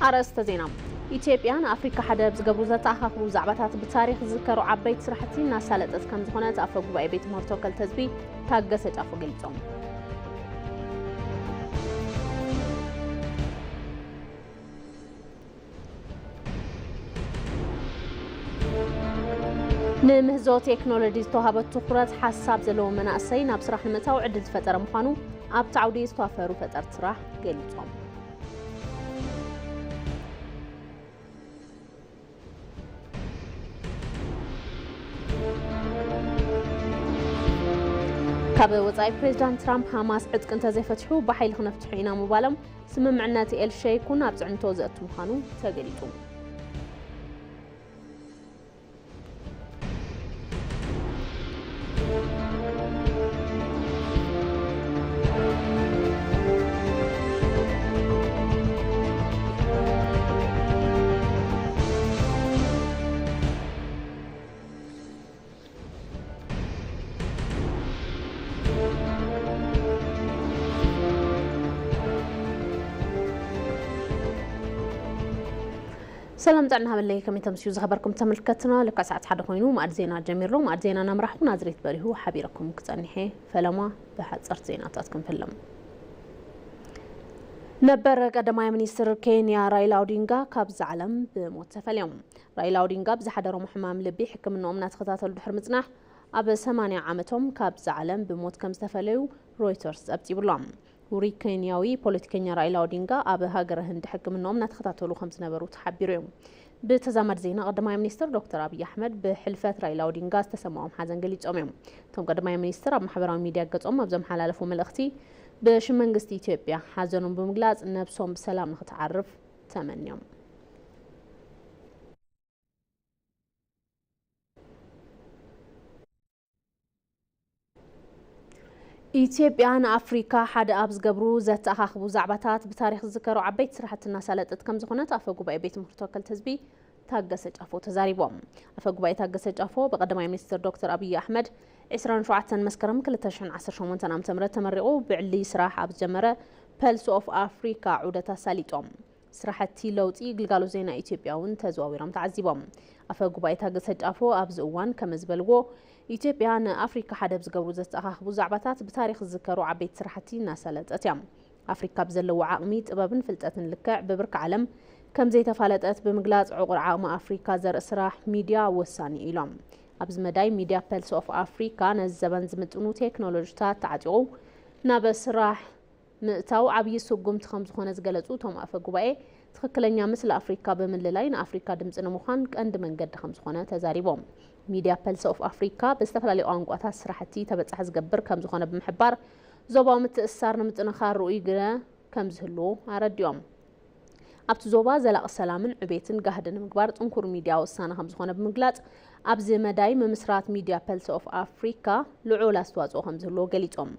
ኣርእስተ ዜና። ኢትዮጵያ ንኣፍሪካ ሓደ ኣብ ዝገብሩ ዘተኣኻኽቡ ዛዕባታት ብታሪኽ ዝዝከሩ ዓበይቲ ስራሕቲ እናሳለጠት ከም ዝኾነት ኣፈ ጉባኤ ቤት ትምህርቲ ወከልቲ ህዝቢ ታገሰ ጫፎ ገሊጾም። ንምህዞ ቴክኖሎጂ ዝተዋሃበ ትኹረት ሓሳብ ዘለዎ መናእሰይ ናብ ስራሕ ንምእታው ዕድል ዝፈጠረ ምዃኑ ኣብቲ ዓውዲ ዝተዋፈሩ ፈጠርቲ ስራሕ ገሊጾም። ካብ ወጻኢ ፕሬዚዳንት ትራምፕ ሃማስ ዕጥቂ እንተዘይፈትሑ ብሓይሊ ክነፍትሑ ኢና ምባሎም ስምምዕነት ኤልሸይኩን ኣብ ጽዕንቶ ዘእቱ ምዃኑ ተገሊጹ። ሰላም ጥዕና ሃበለይ፣ ከመይ ተምስዩ ዝኸበርኩም ተመልከትና? ልክዕ ሰዓት ሓደ ኮይኑ መኣዲ ዜና ጀሚሩ። መኣዲ ዜና እናመራሕኩ ናዝሬት በሪሁ ሓቢረኩም ክጸንሕ እየ። ፈለማ ብሓጸርቲ ዜናታት ክንፍለም። ነበር ቀዳማይ ሚኒስትር ኬንያ ራይላ ኦዲንጋ ካብዛ ዓለም ብሞት ተፈልዮም። ራይላ ኦዲንጋ ብዝሓደሮም ሕማም ልቢ ሕክምናኦም እናተኸታተሉ ድሕሪ ምጽናሕ ኣብ ሰማንያ ዓመቶም ካብዛ ዓለም ብሞት ከም ዝተፈለዩ ሮይተርስ ጸብጺቡሎም። ውሩይ ኬንያዊ ፖለቲከኛ ራይላ ኦዲንጋ ኣብ ሃገረ ህንዲ ሕክምናኦም እናተኸታተሉ ከም ዝነበሩ ተሓቢሩ እዩ። ብተዛማዲ ዜና ቀዳማይ ሚኒስትር ዶክተር ኣብይ ኣሕመድ ብሕልፈት ራይላ ኦዲንጋ ዝተሰማዖም ሓዘን ገሊጾም እዮም። እቶም ቀዳማይ ሚኒስትር ኣብ ማሕበራዊ ሚድያ ገጾም ኣብ ዘመሓላለፉ መልእኽቲ ብሽም መንግስቲ ኢትዮጵያ ሓዘኖም ብምግላጽ ነብሶም ብሰላም ንክትዓርፍ ተመንዮም። ኢትዮጵያ ንኣፍሪካ ሓደ ኣብ ዝገብሩ ዘተኣኻኽቡ ዛዕባታት ብታሪኽ ዝዝከሩ ዓበይቲ ስራሕቲ እናሳለጠት ከም ዝኾነት ኣፈ ጉባኤ ቤት ምኽሪ ተወከልቲ ህዝቢ ታገሰ ጫፎ ተዛሪቦም። ኣፈ ጉባኤ ታገሰ ጫፎ ብቀዳማይ ሚኒስትር ዶክተር ኣብይ ኣሕመድ ዕስራን ሸውዓተን መስከረም ክልተ ሽሕን ዓሰርተ ሸሞንተን ዓመተ ምህረት ተመሪቑ ብዕሊ ስራሕ ኣብ ዝጀመረ ፐልስ ኦፍ ኣፍሪካ ዑደት ኣሳሊጦም። ስራሕቲ ለውጢ ግልጋሎት ዜና ኢትዮጵያ እውን ተዘዋዊሮም ተዓዚቦም። ኣፈ ጉባኤ ታገሰ ጫፎ ኣብዚ እዋን ከም ዝበልዎ፣ ኢትዮጵያ ንኣፍሪካ ሓደ ኣብ ዝገብሩ ዘተኣኻኽቡ ዛዕባታት ብታሪኽ ዝዝከሩ ዓበይቲ ስራሕቲ እናሳለጠት እያ። ኣፍሪካ ብዘለዎ ዓቕሚ፣ ጥበብን ፍልጠትን ልክዕ ብብርኪ ዓለም ከም ዘይተፋለጠት ብምግላጽ፣ ዕቑር ዓቕሚ ኣፍሪካ ዘርኢ ስራሕ ሚድያ ወሳኒ እዩ ኢሎም። ኣብዚ መዳይ ሚድያ ፐልስ ኦፍ ኣፍሪካ ነዚ ዘበን ዝምጥኑ ቴክኖሎጂታት ተዓጢቑ ናብ ስራሕ ምእታው ዓብዪ ስጉምቲ ከም ዝኾነ ዝገለጹ እቶም ኣፈ ጉባኤ፣ ትኽክለኛ ምስሊ ኣፍሪካ ብምልላይ ንኣፍሪካ ድምፂ ንምዃን ቀንዲ መንገዲ ከም ዝኾነ ተዛሪቦም። ሚድያ ፐልስ ኦፍ ኣፍሪካ ብዝተፈላለዩ ቋንቋታት ስራሕቲ ተበፃሒ ዝገብር ከም ዝኾነ ብምሕባር፣ ዞባዊ ምትእስሳር ንምጥንኻር ርኡይ ግደ ከም ዝህልዎ ኣረዲኦም። ኣብቲ ዞባ ዘላቒ ሰላምን ዕቤትን ጋህዲ ንምግባር ጥንኩር ሚድያ ወሳኒ ከም ዝኾነ ብምግላጽ፣ ኣብዚ መዳይ ምምስራት ሚድያ ፐልስ ኦፍ ኣፍሪካ ልዑል ኣስተዋጽኦ ከም ዝህልዎ ገሊጾም።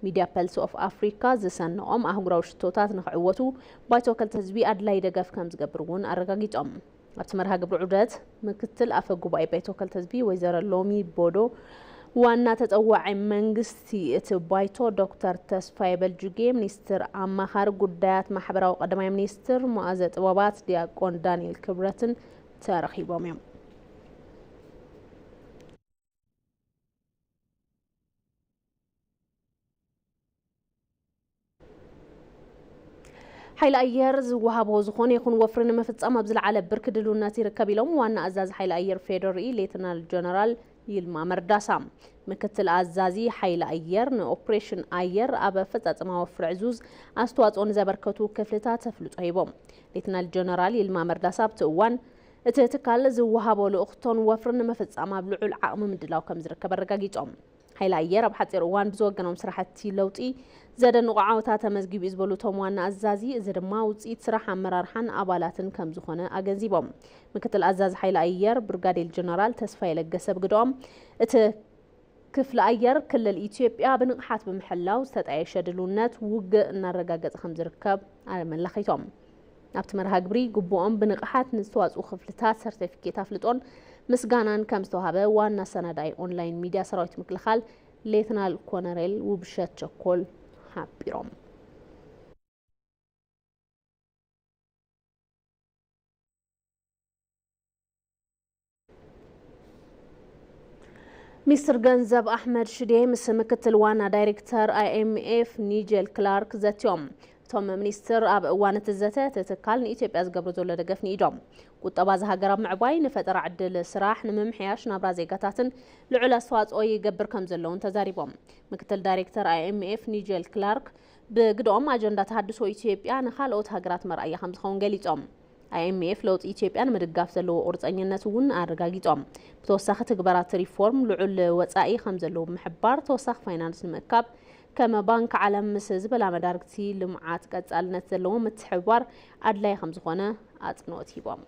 ሚድያ ፐልስ ኦፍ ኣፍሪካ ዝሰነቖም ኣህጉራዊ ሽቶታት ንኽዕወቱ ባይቶ ወከልቲ ህዝቢ ኣድላይ ደገፍ ከም ዝገብር እውን ኣረጋጊጾም። ኣብቲ መርሃ ግብሪ ዑደት ምክትል ኣፈ ጉባኤ ባይቶ ወከልቲ ህዝቢ ወይዘሮ ሎሚ ቦዶ፣ ዋና ተጸዋዒ መንግስቲ እቲ ባይቶ ዶክተር ተስፋዬ በልጁጌ፣ ሚኒስትር ኣማኻሪ ጉዳያት ማሕበራዊ ቀዳማይ ሚኒስትር መዋዘ ጥበባት ዲያቆን ዳንኤል ክብረትን ተረኺቦም እዮም። ሓይሊ ኣየር ዝወሃቦ ዝኾነ ይኹን ወፍሪ ንምፍጻም ኣብ ዝለዓለ ብርኪ ድልውነት ይርከብ ኢሎም ዋና ኣዛዚ ሓይሊ ኣየር ፌዴሪኢ ሌተናል ጀነራል ይልማ መርዳሳ። ምክትል ኣዛዚ ሓይሊ ኣየር ንኦፕሬሽን ኣየር ኣብ ኣፈጻጽማ ወፍሪ ዕዙዝ ኣስተዋጽኦ ንዘበርከቱ ክፍልታት ኣፍልጦ ሂቦም። ሌተናል ጀነራል ይልማ መርዳሳ ኣብቲ እዋን እቲ ትካል ዝወሃቦ ልእኽቶን ወፍርን ንምፍጻም ኣብ ልዑል ዓቕሚ ምድላው ከም ዝርከብ ኣረጋጊጾም። ሓይሊ ኣየር ኣብ ሓጺር እዋን ብዝወገኖም ስራሕቲ ለውጢ ዘደንቑ ዓወታት ተመዝጊቡ እዩ ዝበሉ እቶም ዋና ኣዛዚ፣ እዚ ድማ ውጽኢት ስራሕ ኣመራርሓን ኣባላትን ከም ዝኾነ ኣገንዚቦም። ምክትል ኣዛዚ ሓይሊ ኣየር ብርጋዴር ጀነራል ተስፋዬ ለገሰ ብግደኦም፣ እቲ ክፍሊ ኣየር ክልል ኢትዮጵያ ብንቕሓት ብምሕላው ዝተጣየሸ ድልውነት ውግእ እናረጋገጸ ከም ዝርከብ ኣመላኺቶም። ኣብቲ መርሃ ግብሪ ግቡኦም ብንቕሓት ንዝተዋፅኡ ክፍልታት ሰርቲፊኬት ኣፍልጦን ምስጋናን ከም ዝተዋሃበ ዋና ኣሰናዳኢ ኦንላይን ሚድያ ሰራዊት ምክልኻል ሌተናል ኮነሬል ውብሸት ቸኮል ሓቢሮም። ሚኒስትር ገንዘብ ኣሕመድ ሽዴ ምስ ምክትል ዋና ዳይሬክተር ኣይኤምኤፍ ኒጀል ክላርክ ዘትዮም። እቶም ሚኒስትር ኣብ እዋን እቲ ዘተ እቲ ትካል ንኢትዮጵያ ዝገብሮ ዘሎ ደገፍ ንኢዶም። ቁጠባ እዛ ሃገር ኣብ ምዕባይ፣ ንፈጠራ ዕድል ስራሕ፣ ንምምሕያሽ ናብራ ዜጋታትን ልዑል ኣስተዋፅኦ ይገብር ከም ዘለውን ተዛሪቦም። ምክትል ዳይሬክተር ኣይኤምኤፍ ኒጀል ክላርክ ብግደኦም ኣጀንዳ ተሃድሶ ኢትዮጵያ ንኻልኦት ሃገራት መርኣያ ከም ዝኸውን ገሊጾም። ኣይኤምኤፍ ለውጢ ኢትዮጵያ ንምድጋፍ ዘለዎ ቁርፀኝነት እውን ኣረጋጊጾም። ብተወሳኺ ትግበራት ሪፎርም ልዑል ወፃኢ ከም ዘለዎ ብምሕባር ተወሳኺ ፋይናንስ ንምእካብ ከም ባንክ ዓለም ምስ ዝበላ መዳርግቲ ልምዓት ቀፃልነት ዘለዎ ምትሕብባር ኣድላይ ከም ዝኾነ ኣፅንኦት ሂቦም።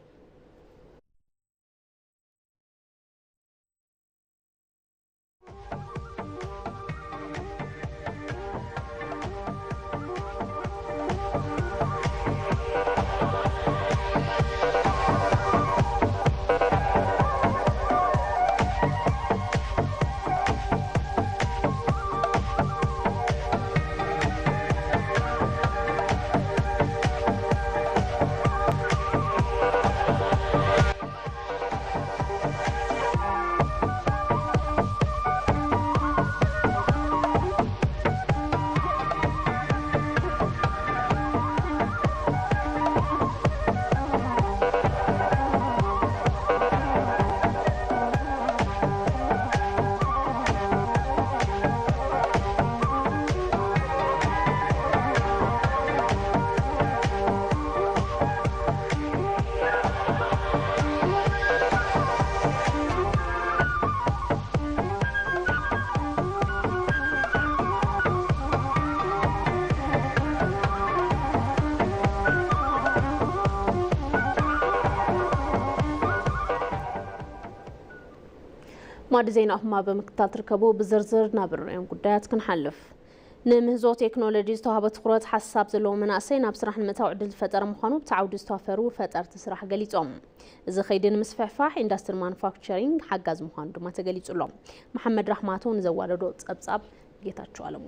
ማዕዲ ዜናኹም ኣብ ምክትታል ትርከቡ። ብዝርዝር ናብ እንሪኦም ጉዳያት ክንሓልፍ። ንምህዞ ቴክኖሎጂ ዝተዋህበ ትኹረት ሓሳብ ዘለዎ መናእሰይ ናብ ስራሕ ንምእታው ዕድል ዝፈጠረ ምዃኑ ኣብቲ ዓውዲ ዝተዋፈሩ ፈጠርቲ ስራሕ ገሊጾም። እዚ ከይዲ ንምስፍሕፋሕ ኢንዳስትሪ ማኑፋክቸሪንግ ሓጋዚ ምዃኑ ድማ ተገሊጹ ኣሎ። መሓመድ ራሕማቶ ንዘዋደዶ ጸብጻብ ጌታቸው ኣለሙ።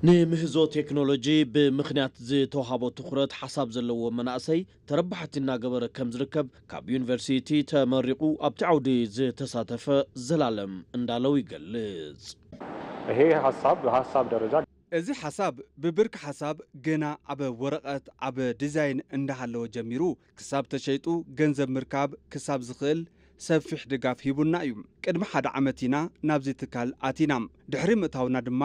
ንምህዞ ቴክኖሎጂ ብምኽንያት ዝተዋሃቦ ትኹረት ሓሳብ ዘለዎ መናእሰይ ተረባሕቲ እናገበረ ከም ዝርከብ ካብ ዩኒቨርሲቲ ተመሪቑ ኣብቲ ዓውዲ ዝተሳተፈ ዘላለም እንዳለው ይገልጽ። ይሄ ሀሳብ በሀሳብ ደረጃ እዚ ሓሳብ ብብርኪ ሓሳብ ገና ኣብ ወረቐት ኣብ ዲዛይን እንዳሃለወ ጀሚሩ ክሳብ ተሸይጡ ገንዘብ ምርካብ ክሳብ ዝኽእል ሰፊሕ ድጋፍ ሂቡና እዩ። ቅድሚ ሓደ ዓመት ኢና ናብዚ ትካል ኣቲና። ድሕሪ ምእታውና ድማ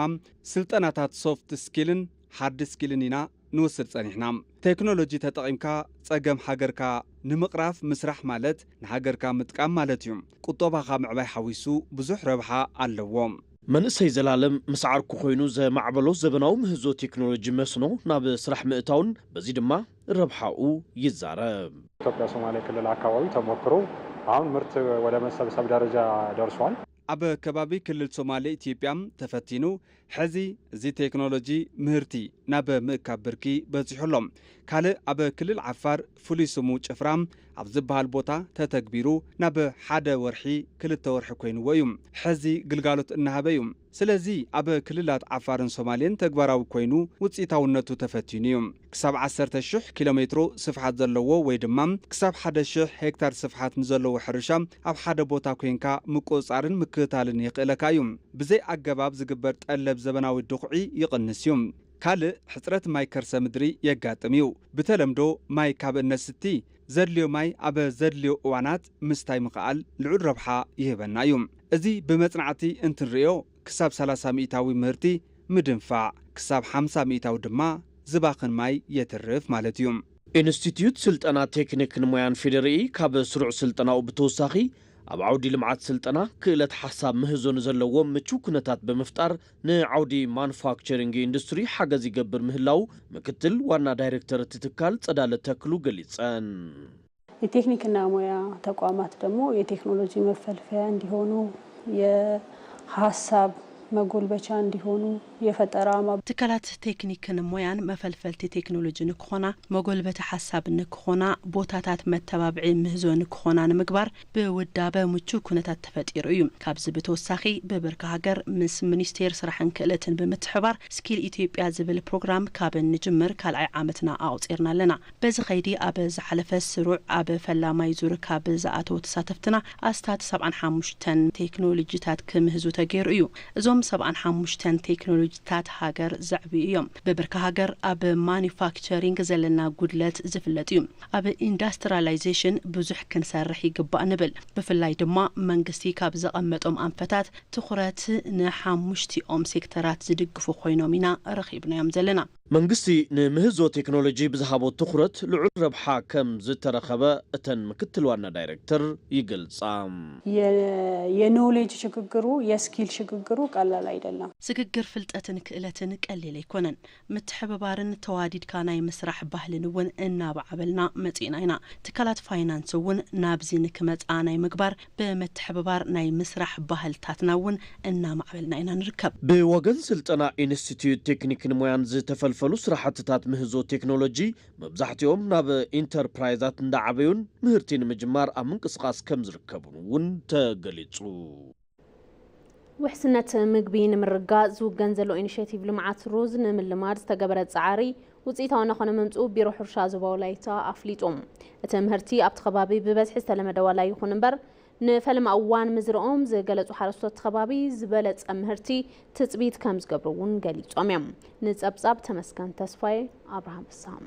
ስልጠናታት ሶፍት ስኪልን ሃርድ ስኪልን ኢና ንወስድ ጸኒሕና። ቴክኖሎጂ ተጠቒምካ ጸገም ሃገርካ ንምቕራፍ ምስራሕ ማለት ንሃገርካ ምጥቃም ማለት እዩ። ቁጠባኻ ምዕባይ ሓዊሱ ብዙሕ ረብሓ ኣለዎ። መንእሰይ ዘላለም ምስ ዓርኩ ኮይኑ ዘማዕበሎ ዘበናዊ ምህዞ ቴክኖሎጂ መስኖ ናብ ስራሕ ምእታውን በዚ ድማ ረብሓኡ ይዛረብ። ኢትዮጵያ ሶማሌ ክልል አካባቢ ተሞክሮ አሁን ምርት ወደ መሰብሰብ ደረጃ ደርሷል። ኣብ ከባቢ ክልል ሶማሌ ኢትዮጵያ ተፈቲኑ ሕዚ እዚ ቴክኖሎጂ ምህርቲ ናብ ምእካብ ብርኪ በፂሑ ኣሎ። ካልእ ኣብ ክልል ዓፋር ፍሉይ ስሙ ጭፍራ ኣብ ዝበሃል ቦታ ተተግቢሩ ናብ ሓደ ወርሒ ክልተ ወርሒ ኮይንዎ እዩ ሕዚ ግልጋሎት እናሃበ እዩ። ስለዚ ኣብ ክልላት ዓፋርን ሶማሌን ተግባራዊ ኮይኑ ውፅኢታውነቱ ተፈቲኑ እዩ። ክሳብ ዓሰርተ ሽሕ ኪሎ ሜትሮ ስፍሓት ዘለዎ ወይ ድማ ክሳብ ሓደ ሽሕ ሄክታር ስፍሓት ንዘለዎ ሕርሻ ኣብ ሓደ ቦታ ኮይንካ ምቁፅፃርን ምክትታልን የኽእለካ እዩ። ብዘይ ኣገባብ ዝግበር ጠለብ ዘበናዊ ድኹዒ ይቕንስ እዩ። ካልእ ሕፅረት ማይ ከርሰ ምድሪ የጋጥም እዩ። ብተለምዶ ማይ ካብ እነስቲ ዘድልዮ ማይ ኣብ ዘድልዮ እዋናት ምስታይ ምኽኣል ልዑል ረብሓ ይህበና እዩ። እዚ ብመፅናዕቲ እንትንርእዮ ክሳብ ሰላሳ ሚእታዊ ምህርቲ ምድንፋዕ፣ ክሳብ ሓምሳ ሚእታዊ ድማ ዝባኽን ማይ የትርፍ ማለት እዩ። ኢንስቲትዩት ስልጠና ቴክኒክን ሞያን ፌዴሪኢ ካብ ስሩዕ ስልጠናኡ ብተወሳኺ ኣብ ዓውዲ ልምዓት ስልጠና ክእለት ሓሳብ ምህዞ ንዘለዎም ምቹው ኩነታት ብምፍጣር ንዓውዲ ማኑፋክቸሪንግ ኢንዱስትሪ ሓገዝ ይገብር ምህላው ምክትል ዋና ዳይሬክተር እቲ ትካል ጸዳለ ተክሉ ገሊጸን። የቴክኒክና ሙያ ተቋማት ደግሞ የቴክኖሎጂ መፈልፈያ እንዲሆኑ የሀሳብ መጎልበቻ እንዲሆኑ፣ የፈጠራ ማብ- ትካላት ቴክኒክን ሞያን መፈልፈልቲ ቴክኖሎጂ ንክኾና፣ መጎልበቲ ሓሳብ ንክኾና፣ ቦታታት መተባብዒ ምህዞ ንክኾና ንምግባር ብውዳበ ምቹ ኩነታት ተፈጢሩ እዩ። ካብዚ ብተወሳኺ ብብርኪ ሃገር ምስ ሚኒስቴር ስራሕን ክእለትን ብምትሕባር ስኪል ኢትዮጵያ ዝብል ፕሮግራም ካብ እንጅምር ካልኣይ ዓመትና ኣቑፂርና ኣለና። በዚ ኸይዲ ኣብ ዝሓለፈ ስሩዕ ኣብ ፈላማይ ዙር ካብ ዝኣተዉ ተሳተፍትና ኣስታት ሰብዓን ሓሙሽተን ቴክኖሎጂታት ክምህዙ ተገይሩ እዩ። እዞም ሰብዓን ሓሙሽተን ቴክኖሎጂታት ሃገር ዘዕብዩ እዮም። ብብርኪ ሃገር ኣብ ማኑፋክቸሪንግ ዘለና ጉድለት ዝፍለጥ እዩ። ኣብ ኢንዳስትሪያላይዜሽን ብዙሕ ክንሰርሕ ይግባእ ንብል። ብፍላይ ድማ መንግስቲ ካብ ዘቐመጦም ኣንፈታት ትኹረት ንሓሙሽቲኦም ሴክተራት ዝድግፉ ኮይኖም ኢና ረኺብናዮም ዘለና። መንግስቲ ንምህዞ ቴክኖሎጂ ብዝሃቦ ትኹረት ልዑል ረብሓ ከም ዝተረኸበ እተን ምክትል ዋና ዳይሬክተር ይገልጻ። የኖሌጅ ሽግግሩ፣ የስኪል ሽግግሩ ቀላል ኣይደለም። ስግግር ፍልጠትን ክእለትን ቀሊል ኣይኮነን። ምትሕብባርን ተዋዲድካ ናይ ምስራሕ ባህልን እውን እናበዓበልና መፂእና ኢና። ትካላት ፋይናንስ እውን ናብዚ ንክመፅኣ ናይ ምግባር ብምትሕብባር ናይ ምስራሕ ባህልታትና እውን እናማዕበልና ኢና ንርከብ። ብወገን ስልጠና ኢንስቲትዩት ቴክኒክን ሞያን ዝተፈልፈሉ ስራሕትታት ምህዞ ቴክኖሎጂ መብዛሕትኦም ናብ ኢንተርፕራይዛት እንዳዓበዩን ምህርቲ ንምጅማር ኣብ ምንቅስቃስ ከም ዝርከቡን እውን ተገሊፁ። ውሕስነት ምግቢ ንምርግጋፅ ዝውገን ዘሎ ኢኒሼቲቭ ልምዓት ሩዝ ንምልማድ ዝተገበረ ፃዕሪ ውፅኢታዊ እናኾነ ምምፅኡ ቢሮ ሕርሻ ዞባ ወላይታ ኣፍሊጡ። እቲ ምህርቲ ኣብቲ ከባቢ ብበዝሒ ዝተለመደ ዋላ ይኹን እምበር ንፈለማ እዋን ምዝርኦም ዝገለፁ ሓረስቶት እቲ ከባቢ ዝበለፀ ምህርቲ ትፅቢት ከም ዝገብሩ እውን ገሊፆም እዮም። ንፀብፃብ ተመስገን ተስፋዬ ኣብርሃ መሳም።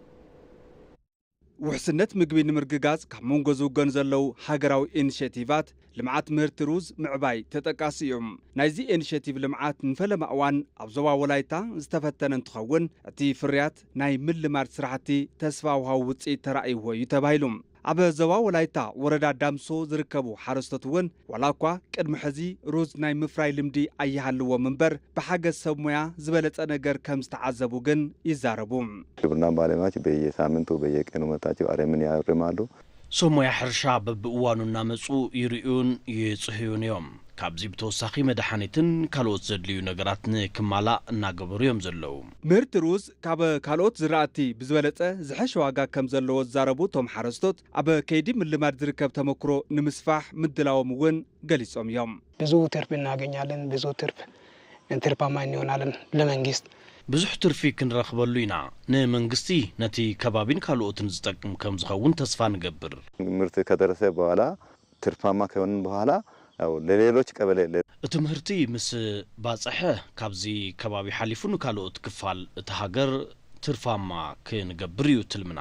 ውሕስነት ምግቢ ንምርግጋፅ ካብ መንጎ ዝውገኑ ዘለዉ ሃገራዊ ኢኒሼቲቫት ልምዓት ምህርቲ ሩዝ ምዕባይ ተጠቃሲ እዩ። ናይዚ ኢኒሼቲቭ ልምዓት ንፈለማ እዋን ኣብ ዞባ ወላይታ ዝተፈተነ እንትኸውን እቲ ፍርያት ናይ ምልማድ ስራሕቲ ተስፋ ውሃዊ ውፅኢት ተራእይዎ እዩ ተባሂሉ። ኣብ ዞባ ወላይታ ወረዳ ዳምሶ ዝርከቡ ሓረስቶት እውን ዋላ እኳ ቅድሚ ሕዚ ሩዝ ናይ ምፍራይ ልምዲ ኣይሃልዎም እምበር ብሓገዝ ሰብ ሞያ ዝበለፀ ነገር ከም ዝተዓዘቡ ግን ይዛረቡ። ግብርና ባለሙያዎች በየሳምንቱ በየቀኑ መጣቸው አረምን ያርማሉ። ሰብ ሞያ ሕርሻ በብእዋኑ እናመፁ ይርእዩን ይፅህዩን እዮም። ካብዚ ብተወሳኺ መድሓኒትን ካልኦት ዘድልዩ ነገራት ንክማላእ እናገበሩ እዮም ዘለዉ። ምህርቲ ሩዝ ካብ ካልኦት ዝራእቲ ብዝበለፀ ዝሐሸ ዋጋ ከም ዘለዎ ዝዛረቡ እቶም ሓረስቶት ኣብ ከይዲ ምልማድ ዝርከብ ተመክሮ ንምስፋሕ ምድላዎም እውን ገሊፆም እዮም። ብዙ ትርፍ እናገኛለን፣ ብዙ ትርፍ ትርፋማ እንሆናለን ለመንግስት። ብዙሕ ትርፊ ክንረኽበሉ ኢና። ንመንግስቲ፣ ነቲ ከባቢን ካልኦትን ዝጠቅም ከም ዝኸውን ተስፋ ንገብር። ምርት ከደረሰ በኋላ ትርፋማ ከሆንን በኋላ ለሌሎች ቀበሌ። እቲ ምህርቲ ምስ ባጸሐ ካብዚ ከባቢ ሓሊፉ ንካልኦት ክፋል እቲ ሃገር ትርፋማ ክንገብር እዩ ትልምና።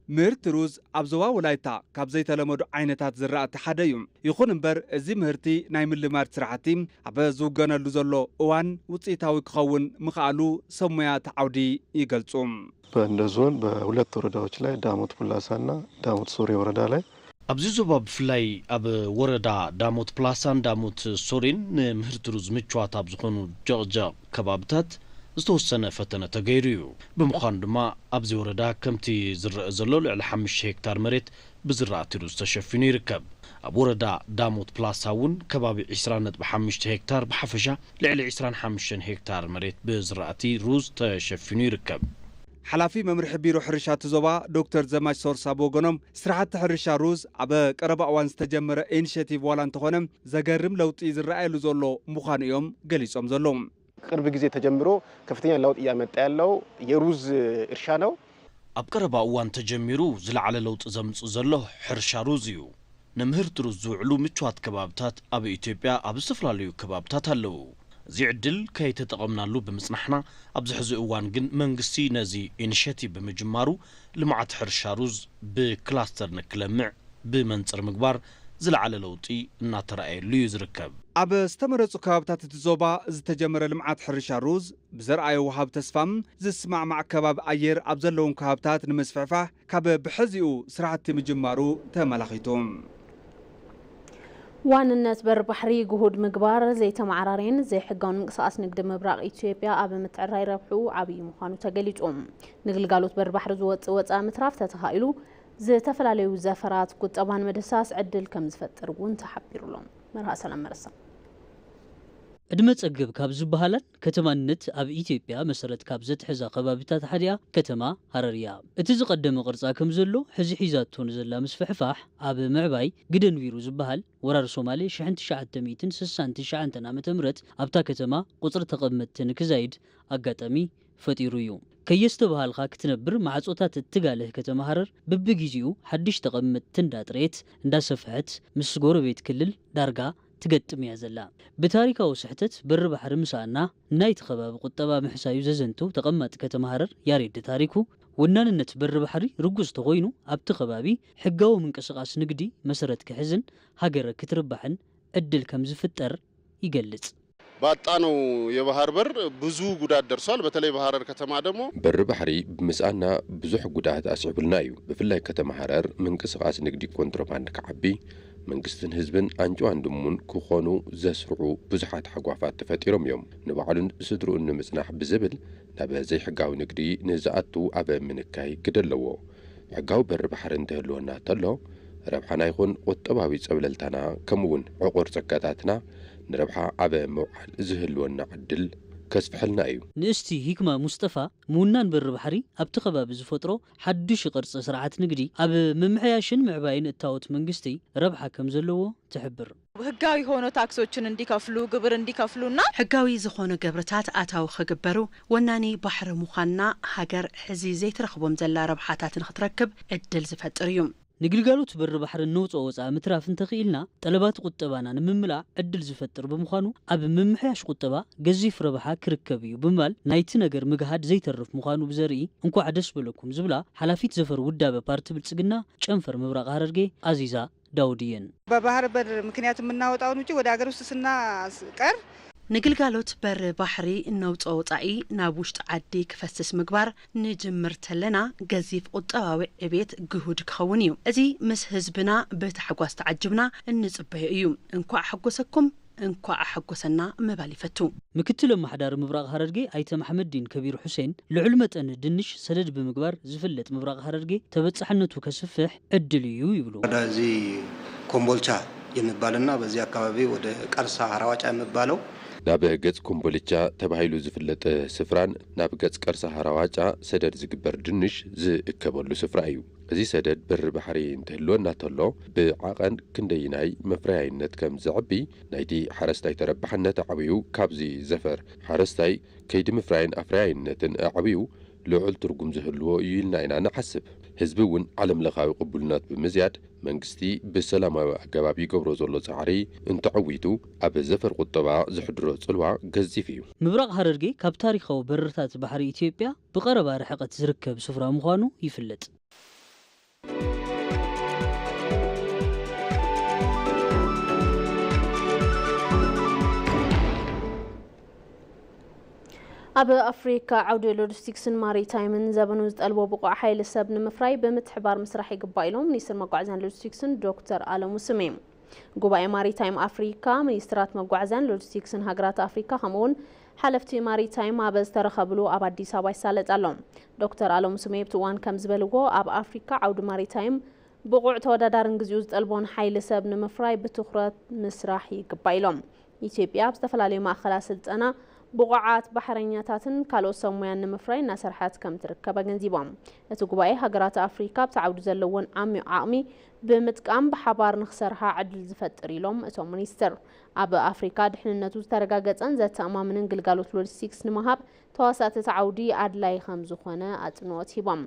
ምህርቲ ሩዝ ኣብ ዞባ ወላይታ ካብ ዘይተለመዱ ዓይነታት ዝራእቲ ሓደ እዩ። ይኹን እምበር እዚ ምህርቲ ናይ ምልማድ ስራሕቲ ኣብ ዝውገነሉ ዘሎ እዋን ውፅኢታዊ ክኸውን ምኽኣሉ ሰብ ሞያ እቲ ዓውዲ ይገልፁ። በእንደ ዞን በሁለት ወረዳዎች ላይ ዳሞት ፕላሳና ዳሞት ሶሬ ወረዳ ላይ ኣብዚ ዞባ ብፍላይ ኣብ ወረዳ ዳሞት ፕላሳን ዳሞት ሶሬን ንምህርቲ ሩዝ ምችዋት ኣብ ዝኾኑ ጀቕጀቕ ከባብታት ዝተወሰነ ፈተነ ተገይሩ እዩ። ብምዃኑ ድማ ኣብዚ ወረዳ ከምቲ ዝረአ ዘሎ ልዕሊ ሓሙሽተ ሄክታር መሬት ብዝራእቲ ሩዝ ተሸፊኑ ይርከብ። ኣብ ወረዳ ዳሞት ፕላሳ እውን ከባቢ ዕስራ ነጥቢ ሓሙሽተ ሄክታር ብሓፈሻ ልዕሊ ዕስራን ሓሙሽተን ሄክታር መሬት ብዝራእቲ ሩዝ ተሸፊኑ ይርከብ። ሓላፊ መምርሒ ቢሮ ሕርሻ እቲ ዞባ ዶክተር ዘማች ሶርሳ ብወገኖም ስራሕቲ ሕርሻ ሩዝ ኣብ ቀረባ እዋን ዝተጀመረ ኢኒሼቲቭ ዋላ እንተኾነ ዘገርም ለውጢ ዝረኣየሉ ዘሎ ምዃኑ እዮም ገሊፆም ዘለዉ። ቅርብ ጊዜ ተጀምሮ ከፍተኛ ለውጥ እያመጣ ያለው የሩዝ እርሻ ነው። ኣብ ቀረባ እዋን ተጀሚሩ ዝለዓለ ለውጢ ዘምፅእ ዘሎ ሕርሻ ሩዝ እዩ። ንምህርቲ ሩዝ ዝውዕሉ ምቹዋት ከባብታት ኣብ ኢትዮጵያ ኣብ ዝተፈላለዩ ከባብታት ኣለዉ። እዚ ዕድል ከይተጠቐምናሉ ብምፅናሕና ኣብዚ ሕዚ እዋን ግን መንግስቲ ነዚ ኢኒሼቲቭ ብምጅማሩ ልምዓት ሕርሻ ሩዝ ብክላስተር ንክለምዕ ብመንፅር ምግባር ዝለዓለ ለውጢ እናተራእየሉ እዩ ዝርከብ። ኣብ ዝተመረፁ ከባብታት እቲ ዞባ ዝተጀመረ ልምዓት ሕርሻ ሩዝ ብዘርኣዮ ወሃብ ተስፋ ዝስማዕማዕ ከባቢ ኣየር ኣብ ዘለዎም ከባብታት ንምስፍሕፋሕ ካብ ብሕዚኡ ስራሕቲ ምጅማሩ ተመላኺቱ። ዋንነት በር ባሕሪ ግሁድ ምግባር ዘይተመዓራርየን ዘይሕጋውን ምንቅስቃስ ንግዲ ምብራቕ ኢትዮጵያ ኣብ ምትዕራይ ረብሑ ዓብዪ ምዃኑ ተገሊጹ። ንግልጋሎት በር ባሕሪ ዝወጽእ ወፃኢ ምትራፍ ተተኻኢሉ ዝተፈላለዩ ዘፈራት ቁጠባ ንምድህሳስ ዕድል ከም ዝፈጥር እውን ተሓቢሩሎም። መርሃ ሰላም መረሳ። ዕድመ ጸግብ ካብ ዝበሃላን ከተማነት ኣብ ኢትዮጵያ መሰረት ካብ ዘትሕዛ ከባቢታት ሓዲኣ ከተማ ሃረር እያ። እቲ ዝቐደመ ቅርጻ ከም ዘሎ ሕዚ ሒዛቶ ንዘላ ምስፍሕፋሕ ኣብ ምዕባይ ግደ ንቢሩ ዝበሃል ወራር ሶማሌ ሽሕን ትሽዓተ ሚእትን ስሳን ትሽዓተን ዓመተ ምህረት ኣብታ ከተማ ቁጽሪ ተቐመጥቲ ንክዛይድ ኣጋጣሚ ፈጢሩ እዩ። ከየስተብሃልኻ ክትነብር ማዕጾታት እትጋልህ ከተማ ሃረር ብብግዜኡ ሓድሽ ተቐመጥቲ እንዳጥረየት እንዳሰፍሐት ምስ ጎረቤት ክልል ዳርጋ ትገጥም እያ ዘላ። ብታሪካዊ ስሕተት በሪ ባሕሪ ምሳና ናይቲ ከባቢ ቁጠባ ምሕሳዩ ዘዘንቱ ተቐማጢ ከተማ ሃረር ያሬድ ታሪኩ፣ ወናንነት በሪ ባሕሪ ርጉጽ ተኾይኑ ኣብቲ ከባቢ ሕጋዊ ምንቅስቓስ ንግዲ መሰረት ክሕዝን ሃገር ክትርባሕን ዕድል ከም ዝፍጠር ይገልጽ። ባጣነው የባህር በር ብዙ ጉዳት ደርሷል። በተለይ በሐረር ከተማ ደግሞ በሪ ባሕሪ ብምስኣና ብዙሕ ጉድኣት ኣስዒቡልና እዩ። ብፍላይ ከተማ ሃረር ምንቅስቓስ ንግዲ ኮንትሮባንድ ክዓቢ፣ መንግስትን ህዝብን ኣንጭዋን ድሙን ክኾኑ ዘስርዑ ብዙሓት ሓጓፋት ተፈጢሮም እዮም። ንባዕሉን ስድርኡን ንምጽናሕ ብዝብል ናብ ዘይሕጋዊ ንግዲ ንዝኣቱ ኣብ ምንካይ ግደ ኣለዎ። ሕጋዊ በሪ ባሕሪ እንተህልወና ተሎ፣ ረብሓና ይኹን ቁጠባዊ ጸብለልታና፣ ከምኡውን ዕቑር ጸጋታትና ንረብሓ ኣብ ምውዓል ዝህልወና ዕድል ከስፍሐልና እዩ። ንእስቲ ሂክማ ሙስጠፋ፣ ምውናን በሪ ባሕሪ ኣብቲ ከባቢ ዝፈጥሮ ሓዱሽ ቅርጺ ስርዓት ንግዲ ኣብ ምምሕያሽን ምዕባይን እታወት መንግስቲ ረብሓ ከም ዘለዎ ትሕብር። ህጋዊ ሆኖ ታክሶችን እንዲከፍሉ፣ ግብር እንዲከፍሉና ሕጋዊ ዝኾኑ ግብርታት ኣታዊ ክግበሩ፣ ወናኒ ባሕሪ ምዃንና፣ ሃገር ሕዚ ዘይትረኽቦም ዘላ ረብሓታት ንኽትረክብ ዕድል ዝፈጥር እዩ። ንግልጋሎት በሪ ባሕሪ እነውፅኦ ወፃኢ ምትራፍ እንተኽኢልና፣ ጠለባት ቁጠባና ንምምላእ ዕድል ዝፈጥር ብምዃኑ፣ ኣብ ምምሕያሽ ቁጠባ ገዚፍ ረብሓ ክርከብ እዩ ብምባል፣ ናይቲ ነገር ምግሃድ ዘይተርፍ ምዃኑ ብዘርኢ፣ እንኳዕ ደስ በለኩም ዝብላ ሓላፊት ዘፈር ውዳበ ፓርቲ ብልፅግና ጨንፈር ምብራቕ ሃረርጌ ኣዚዛ ዳውድ እየን። በባህር በር ምክንያት የምናወጣውን ውጪ ወደ ሀገር ውስጥ ስናስቀር ንግልጋሎት በር ባሕሪ እነውፅኦ ወፃኢ ናብ ውሽጢ ዓዲ ክፈስስ ምግባር ንጅምር ተለና፣ ገዚፍ ቁጠባዊ ዕቤት ግሁድ ክኸውን እዩ። እዚ ምስ ህዝብና ብታሕጓስ ተዓጅብና እንጽበዮ እዩ። እንኳዕ ሓጎሰኩም፣ እንኳዕ ሓጎሰና ምባል ይፈቱ። ምክትል ኣመሓዳሪ ምብራቕ ሃረርጌ ኣይተ መሓመዲን ከቢር ሑሴን፣ ልዑል መጠን ድንሽ ሰደድ ብምግባር ዝፍለጥ ምብራቕ ሃረርጌ፣ ተበጻሕነቱ ከስፍሕ ዕድል እዩ ይብሉ። ወደዚህ ኮምቦልቻ የሚባልና በዚህ አካባቢ ወደ ቀርሳ ሀራዋጫ የሚባለው ናብ ገጽ ኮምቦልቻ ተባሂሉ ዝፍለጥ ስፍራን ናብ ገጽ ቀርሳ ሀራዋጫ ሰደድ ዝግበር ድንሽ ዝእከበሉ ስፍራ እዩ። እዚ ሰደድ በሪ ባሕሪ እንተህልወና ተሎ፣ ብዓቐን ክንደይናይ መፍረያይነት ከም ዘዕቢ፣ ናይቲ ሓረስታይ ተረባሕነት ኣዕብዩ፣ ካብዚ ዘፈር ሓረስታይ ከይዲ ምፍራይን ኣፍረያይነትን ኣዕብዩ ልዑል ትርጉም ዝህልዎ እዩ ኢልና ኢና ንሓስብ። ህዝቢ እውን ዓለም ለኻዊ ቅቡልነት ብምዝያድ፣ መንግስቲ ብሰላማዊ ኣገባብ ይገብሮ ዘሎ ጻዕሪ እንተዐዊቱ፣ ኣብ ዘፈር ቁጠባ ዘሕድሮ ጽልዋ ገዚፍ እዩ። ምብራቕ ሃረርጌ ካብ ታሪኻዊ በርታት ባሕሪ ኢትዮጵያ ብቐረባ ርሕቀት ዝርከብ ስፍራ ምዃኑ ይፍለጥ። ኣብ ኣፍሪካ ዓውዲ ሎጂስቲክስን ማሪታይምን ዘበኑ ዝጠልቦ ብቑዕ ሓይሊ ሰብ ንምፍራይ ብምትሕባር ምስራሕ ይግባእ ኢሎም ሚኒስትር መጓዓዝያን ሎጂስቲክስን ዶክተር ኣለሙ ስሜ። ጉባኤ ማሪታይም ኣፍሪካ ሚኒስትራት መጓዓዝያን ሎጂስቲክስን ሃገራት ኣፍሪካ ከምኡውን ሓለፍቲ ማሪታይም ኣብ ዝተረኸብሉ ኣብ ኣዲስ ኣበባ ይሳለጥ ኣሎ። ዶክተር ኣለሙ ስሜ ኣብቲ እዋን ከም ዝበልዎ ኣብ ኣፍሪካ ዓውዲ ማሪታይም ብቑዕ ተወዳዳርን ግዜኡ ዝጠልቦን ሓይሊ ሰብ ንምፍራይ ብትኹረት ምስራሕ ይግባእ ኢሎም። ኢትዮጵያ ኣብ ዝተፈላለዩ ማእኸላት ስልጠና ብቑዓት ባሕረኛታትን ካልኦት ሰብ ሞያን ንምፍራይ እናሰርሐት ከም ትርከብ ኣገንዚቦም። እቲ ጉባኤ ሃገራት ኣፍሪካ ኣብቲ ዓውዲ ዘለወን ዓሚቕ ዓቕሚ ብምጥቃም ብሓባር ንክሰርሓ ዕድል ዝፈጥር ኢሎም እቶም ሚኒስትር። ኣብ ኣፍሪካ ድሕንነቱ ዝተረጋገፀን ዘተኣማምንን ግልጋሎት ሎጂስቲክስ ንምሃብ ተዋሳእቲ እቲ ዓውዲ ኣድላይ ከም ዝኾነ ኣፅንኦት ሂቦም።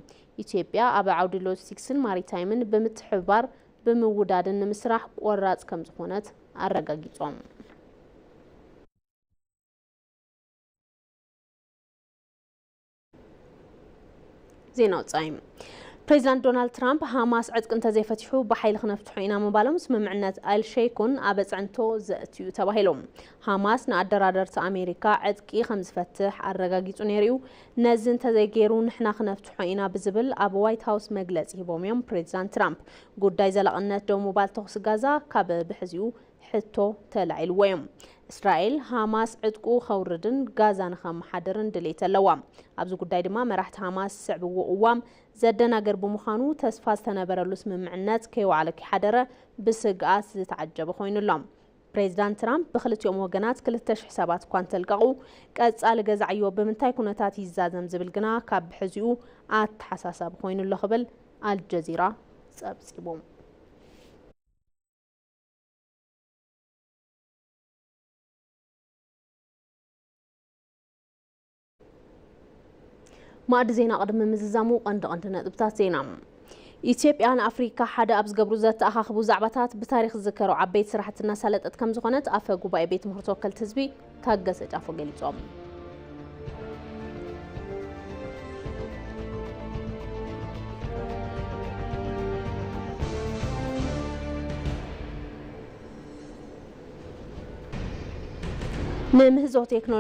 ኢትዮጵያ ኣብ ዓውዲ ሎጂስቲክስን ማሪታይምን ብምትሕብባር ብምውዳድን ንምስራሕ ቆራፅ ከም ዝኾነት ኣረጋጊጾም። ዜና ወጻኢ። ፕሬዚዳንት ዶናልድ ትራምፕ፣ ሃማስ ዕጥቂ እንተዘይፈቲሑ ብሓይሊ ክነፍትሖ ኢና ምባሎም ስምምዕነት ኣልሸይኮን ኣብ ኣጽዕንቶ ዘእትዩ ተባሂሉ። ሃማስ ንኣደራደርቲ ኣሜሪካ ዕጥቂ ከም ዝፈትሕ ኣረጋጊጹ ነይሩ እዩ። ነዚ እንተዘይገይሩ ንሕና ክነፍትሖ ኢና ብዝብል ኣብ ዋይት ሃውስ መግለጺ ሂቦም እዮም ፕሬዚዳንት ትራምፕ። ጉዳይ ዘላቕነት ደው ምባል ተኹሲ ጋዛ ካብ ብሕዚኡ ሕቶ ተላዒልዎ እዩ። እስራኤል ሃማስ ዕጥቁ ከውርድን ጋዛ ንኸመሓድርን ድሌት ኣለዋ። ኣብዚ ጉዳይ ድማ መራሕቲ ሃማስ ዝስዕብዎ እዋም ዘደናግር ብምዃኑ ተስፋ ዝተነበረሉ ስምምዕነት ከይወዓለ ከይሓደረ ብስግኣት ዝተዓጀበ ኮይኑ ኣሎ። ፕሬዚዳንት ትራምፕ ብክልቲኦም ወገናት ክልተ ሽሕ ሰባት እኳ እንተልቀቑ፣ ቀጻሊ ገዛዕዮ ብምንታይ ኩነታት ይዛዘም ዝብል ግና ካብ ብሕዚኡ ኣተሓሳሳቢ ኮይኑ ኣሎ ክብል ኣልጀዚራ ጸብጺቡ። ማዕዲ ዜና ቅድሚ ምዝዛሙ ቀንዲ ቀንዲ ነጥብታት ዜና። ኢትዮጵያ ንኣፍሪካ ሓደ ኣብ ዝገብሩ ዘተኣኻኽቡ ዛዕባታት ብታሪክ ዝዝከሩ ዓበይቲ ስራሕቲ እናሳለጠት ከም ዝኾነት ኣፈ ጉባኤ ቤት ምኽሪ ተወከልቲ ህዝቢ ታገሰ ጫፎ ገሊጾም። ንምህዞ ቴክኖሎጂ